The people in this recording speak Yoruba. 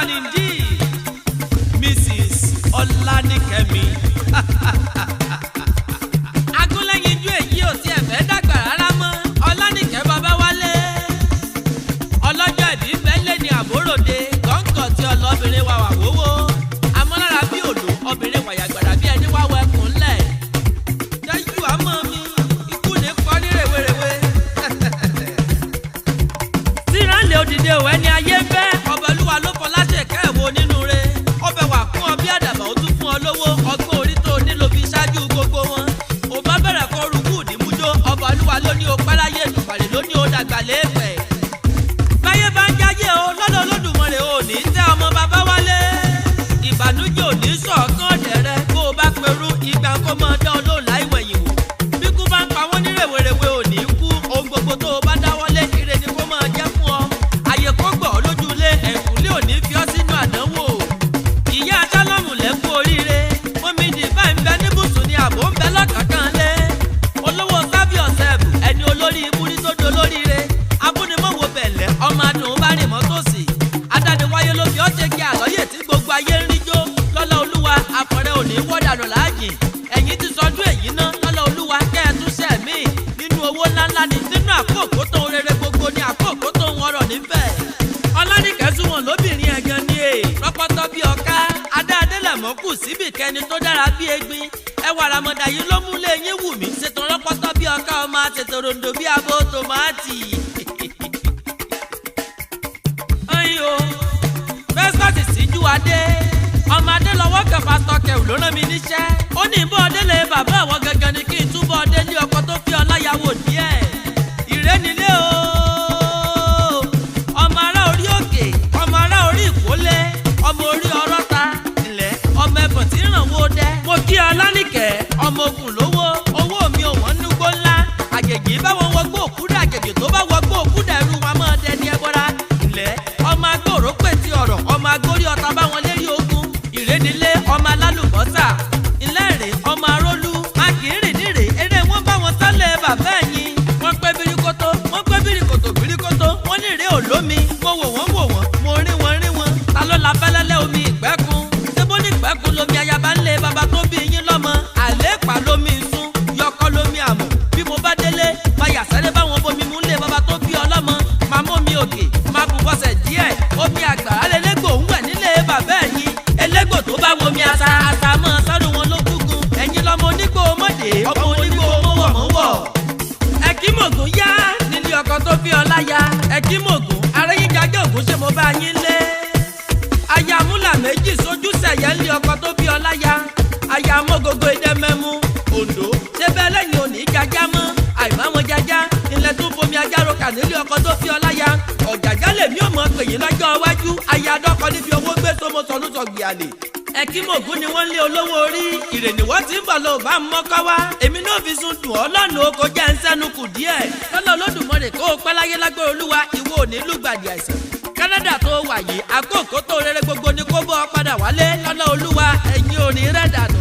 and indeed, Mrs. Ọláníkẹ́mi. Agúnlẹ́yinjú èyí ò tiẹ̀ fẹ́ dàgbà rárá mọ́, Ọláníkẹ́ Babáwálé. Ọlọ́jọ́ ìbí bẹ́lẹ̀ ni àbóròde, gọ́ǹgọ̀ tí ọlọ́bìnrin wa wà wówó. Amọ́lára bí òlò, obìnrin wàyàgbàrà bí ẹni wá wọ ẹkùn ńlẹ̀. Jẹ́jú àmọ́ mi, ikú ní kọ́ ní rèwerèwe. Tíránlẹ̀ òdìdé òwe ni ayé ń fẹ́. Ọba Olúwa ló fọlá ṣèkẹ́ ẹ̀wò nínú rẹ̀. Ọbẹ̀ wà fún ọ bí àdàbà, ó tún fún ọ lówó. Ọgbọ́n orí tó nílò fi ṣáájú gbogbo wọn. Ò bá bẹ̀rẹ̀ kọ rúkú nímújó. Ọba Olúwa ló ní o páláyé, Èdùmàrè ló ní o dàgbà lẹ́ẹ̀pẹ̀. Báyé bá ń jáyé o, lọ́dọ̀ Olódùmarè ò ní tẹ́ ọmọ bàbá wálé. Ìbànújẹ́ ò ní sọ̀kan ọ̀dẹ̀ rẹ. Bó o bá perú, ìgbà kó mọ dán olóòlà ìwẹ̀yìn wò. Bíkú bá ń pa wọ́n ní rèwerèwe ò ní kú. Ohun gbogbo tó o bá dáwọ́lé, ire ni kó máa jẹ́ fún ọ. Àyè kó gbọ̀ ọ́ lójú ilé, ẹ̀kúnlé ò ní fi ọ́ sínú àdánwò. Ìyá Sálọ́mù lẹ́kú oríire. Mọ́mí dìbà ń bẹ níbùsùn ni àbò ń bẹ lọ́kàkàn lé. Olówó sábì ọ̀sẹ̀bù, ẹni olórí ibúrí tó dolóríire. Abúnimọ̀wò bẹ̀lẹ̀, ọmọ adùn bá rìn mọ́tòsí. Adániwáyé ló fi ọ́ ṣe kí àlọ́yè tí gbogbo ayé ń rí jó. Lọ́lá Olúwa, àfọ̀rẹ́ ò ní wọ́dànù láàjìn. Ẹ̀yin ti sọdún èyí ná, lọ́lá Olúwa kẹ́ ẹ tún ṣẹ̀ míì. Nínú owó ńláńlá ni, nínú àkókò tó ń rere gbogbo ni àkókò tó ń ọrọ̀ nífẹ̀ẹ́. Ọlánìkẹ́ súnwọ̀n lóbìnrin ẹ̀gàn ni è. Rọ́pọ́tọ́ bí ọ̀ká, Adé Adélẹ̀mọ́ kù síbì kẹni tó dára bí egbin. Ẹwà àràmọ̀dà yìí ló múlé yín wù mí. Ṣètò rọ́pọ́tọ́ bí ọ̀ká, ọmọ àtètò ròǹdò bí abo tòmátì. Ẹyin o, Festus síjú adé. Ọmọ adé lọ́wọ́ kan pásítọ̀ Kẹ̀wù ló rán mi níṣẹ́. Ó ní bọ́ ọdẹ lé bàbá àwọn gangan ni kí n túbọ̀ ọdẹ lé ọkọ tó fi ọláyàwó díẹ̀. Ìrẹ́nilé o. Ọmọ ará orí òkè, ọmọ ará orí ìkólé, ọmọ orí ọrọ́ta, ilẹ̀, ọmọ ẹ̀fọ̀n tí ń ràn wó dẹ́. Mo kí Ọlánìkẹ́, ọmọ ogun lówó, owó mi ò wọ́n núgbó ńlá. Àjèjì bá wọn wọgbó òkúdà, àjèjì tó bá wọgbó òkúdà ẹrú wọn máa dẹni ẹbọra. Ilẹ̀, ọmọ agbóòrò pètè ọ̀rọ̀, ọmọ agbórí ọ̀tá bá wọn lérí ogun. Ìrénilé, ọmọ alálùbọ́sà, ìlẹ́rìn, ọmọ arólú, akínrìn nírè, eré wọn bá wọn sálẹ̀ bàbá ẹ̀yìn. Wọ́n pẹ́ birikoto, wọ́n pẹ́ birikoto birikoto, wọ́n ní ìrè òlómi. Mo wò wọ́n wò wọ́n, mo rí wọn rí wọn. Ta ló la fẹ́lẹ́lẹ́ omi ìgbẹ́kun? Ṣébó ní ìgbẹ́kun lomi ayaba ń lé bàbá tó bí yín lọ́mọ? Àléèpà lomi sún, yọkọ́ lomi àmù. Bí mo bá délé, máa yà sáré báwọn bomi mú lé bàbá tó bí ọlọ́mọ. Máa mú mi òkè, máa bù bọ́sẹ̀ díẹ̀. Omi àgbà alélégbò ń wẹ̀ nílé bàbá ẹ̀yìn. Elégbò tó bá wo mi asa, asa mọ́ sọ́dún wọn ló kúkun. Ẹ̀yin lọmọ onígbò mọ́dé, ọmọ onígbò mọ́wọ̀mọ́wọ̀. Ẹ̀kímọ̀gùn yá nílé ọkọ tó fi ọlá ya. Ẹ̀kímọ̀gùn, aráyíjájọ́ ògùn ṣe mo bá yín lé. Aya múlà méjì sójú sẹ̀yẹ́ ńlé ọkọ tó fi ọlá ya. Aya mọ́gógó idẹ́mẹ́mú, Oǹdó. Ṣé bẹ́ẹ̀ lẹ́yìn òní jajá mọ́? Àìbáwọn jajá, ilẹ̀ tó fomi ajá roka nílé ọkọ tó fi ọlá ya. Ọ̀jàjà lèmi ò mọ̀ pè yín lọ́jọ́ iwájú. Aya adọ́kọ níbi owó gbé sọmọ sọnù sọ̀gbì àlè. Ẹ̀kímọ̀gùn ni wọ́n lé olówó orí. Ìrèníwọ́ ti ń bọ̀ lọ bá ń mọ́kọ́ wá. Èmi náà fi sun dùn ọ́ lọ́nà oko jẹ́ ń sẹ́nu kù díẹ̀. Lọ́lọ́ Olódùmarè kó o pẹ́ láyé lágbára Olúwa, ìwọ ò ní lùgbàdì àìsàn. Kánádà tó wà yìí, àkókò tó rere gbogbo ni kó bọ́ ọ padà wálé. Lọ́lọ́ Olúwa, ẹ̀yin ò ní rẹ̀ dànù.